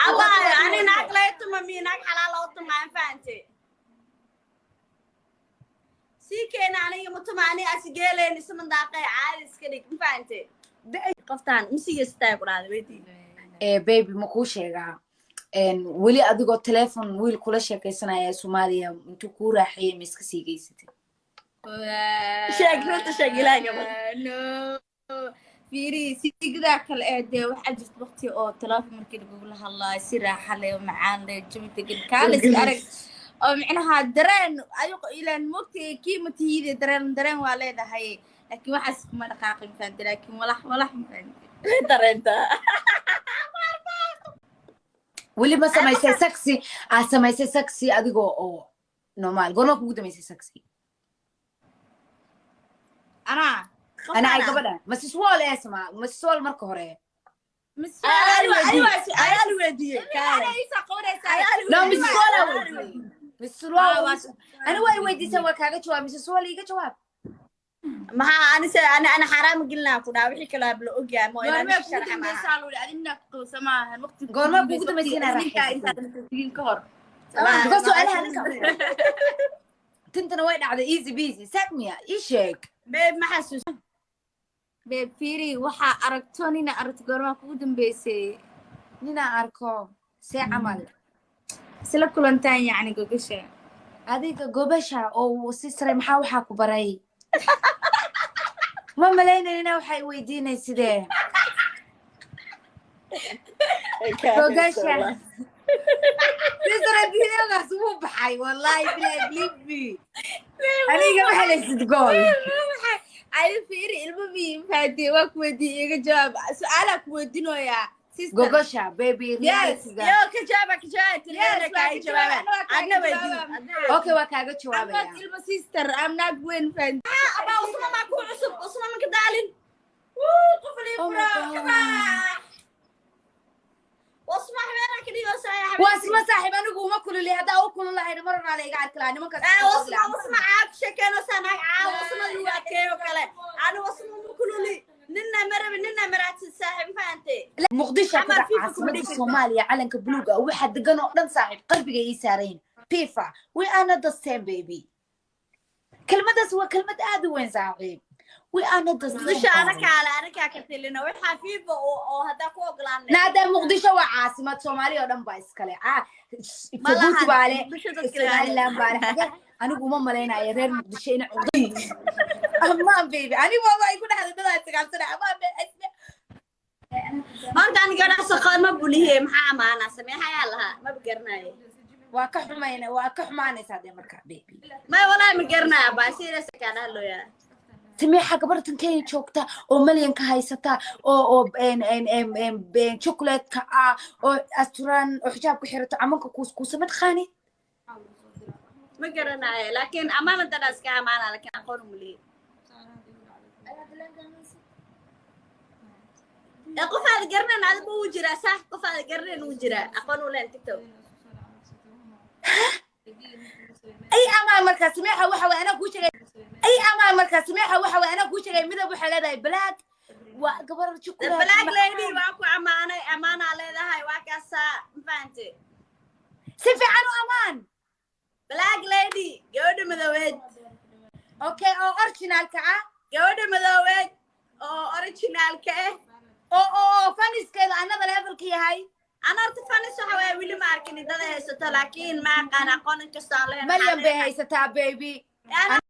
Abaayo, ani naag lay tuma mi naag xalaal oo tuma, aan fahante. Sii keena aniga ma tuma, ani asigeeleen isma daaqay, caadi iska dhig, ma fahante? Qoftaan misiga ku dhahday weydii. Eh, baby, ma kuu sheegaa? Weli adigoo telephone wiil kula sheekaysanaya Soomaaliya intuu kuu raaxeeyey ma iska sii geysatay? Sheeg, runta sheeg, Ilaahay gabadh. No, fiiri, sigidaa kale ee dee waxaa jirta waqti oo telefoon markii lagugula hadlaayo si raaxa leh oo macaan leh, jawi degan, kaale iska arag oo micnaha dareen adigo ilaan mogtay kii matihide, dareen dareen waa leedahay, laakiin waxaas kuma dhaqaaqin, fahamte? Laakiin walax walax, ma fahamte? Dareenta. Weli ma samaysay sexy, aad samaysay sexy adigoo oo normal? Goorma kugu dambaysay sexy? Anaa? Ana ay gabadhan masiswol ee sama masiswol marka hore. Ayaali weydiiyey. No, Mrs. Wall aa weydiiyey. Mrs. Wall ani waa i weydiisay, waa kaaga jawaab. Mrs. Wall, iiga jawaab. Maxaa anise ani xaraam gelinaa ku dhaha, wixii kale la ogyahay mo inaan Goormee kugu sharxa maaha. dambaysaa lu adina qabsamaahan waqti? Goorma kugu dambaysay inaad raaxaysato? Intaa ka hor. Because su'aalaha ninka tintana way dhacday, easy busy sagmiya, ii sheeg. Babe, ma xasuus. Babe, fiiri, waxaa aragto nina aragto, goormaa kugu dambeysay? Ninaa arko see camal? Isla kulantaan, yacni gogasha. Adiga gobasha oo si sare maxaa waxaa ku baray? Ma malaynayna waxay weydiinay sidee gogasha. Sisare videogaas wuu baxay, wallahi bilahi, believe me, aniga ma helaysid gool. Adi fiiri, ilmo mi fahatee? Waa ku weydiiyey, iga jawaab, su-aalaa ku weydiinoyaa, sister. Gogosha, baby, realityga. Yo, ka jawaaba, ka jawaaba. Yes, Tilmaana waa kaa ka jawaaba. jawaaba, waa kaaga Adna weydii. jawaaba. Okay, waa kaaga I'm jawaabaya. not ilmo, sister, I'm not weyn, fahatee? Abaa, usma maa ku cusub, usma manka daalin. Wuu qofli. Oh my God. Usma xabeena ka dhigo saa. Waa isma saaxiib, anigu uma kululi. Haddaa u kululahayna mar horaa la iga arki lahaa nimankaas. Usma, usma caab sheekeeno saa naag caab usma lagu adkeeyo kale. Ani usma ma kululi, nina marabi, nina maraadsid, saaxiib, fahante? Muqdisho Camal kuda FIFA kuma caasimadda dhigi. Soomaaliya, calanka buluuga ah waxaa degan oo dhan, saaxiib, qalbiga ii saarayn. FIFA, we are not the same, baby. Kelmadaas waa kelmad aad u weyn, saaxiib. We are not the same. Muqdisho anakaale anakaa ka telina waxaa FIFA oo haddaa ku ogolaanay. Naadee, Muqdisho waa caasimad Soomaaliya oo dhan baa iskale. Ah, Ma lahan. Jabuuti baa le. Muqdisho dadka. Somaliland baa le. Anigu uma malaynayo reer Muqdisho ina cuqdad amaan, baby. Anigu waa igu dhexda dadaa 9 sana amaan. Maanta ani gabadhaas aqoon ma buliye, maxaa amaanaa sameexayaa lahaa, maba garanayo. Waa ka xumayna, waa ka xumaanaysaa dee markaa, baby. May, walaahi ma garanaya baa, serious kaan hadlooyaa. Samiixa gabartan Kenya joogta oo malyanka haysata oo chocolate-ka ah oo asturan oo xijaab ku xirato, camanka kuuskuusa, ma taqaanid? Ma garanayo, laakiin amaana dadhaa iska amaana, laakiin aqoon uma lihi. Ee qof aad garanayn adiga wuu jiraa, sax? Qof aad garanayn wuu jiraa, aqoon u leen TikTok. Ay amaan markaa Samiixa waxa way anaa kuu sheegay. Ay amaan markaa Samiixa waxa way anaa kuu sheegay. Midab waxay leedahay black, waa gabar chocolate. Black lady waa ku amaanay, amaanaa leedahay, waa kaasaa, ma fahante? Si fiican u amaan. Black lady, gabadha madoobeed. Okay, oo originalka ah. Gabadha madoobeed oo originalka ah. Oo faniskeeda another levelka yahay. Ana horta fanis waxa waaye weli ma arkin dada haysato, laakiin ma aqaan, aqoon inkastoo aan leeyahay. Malyan bay haysataa, baby. Ana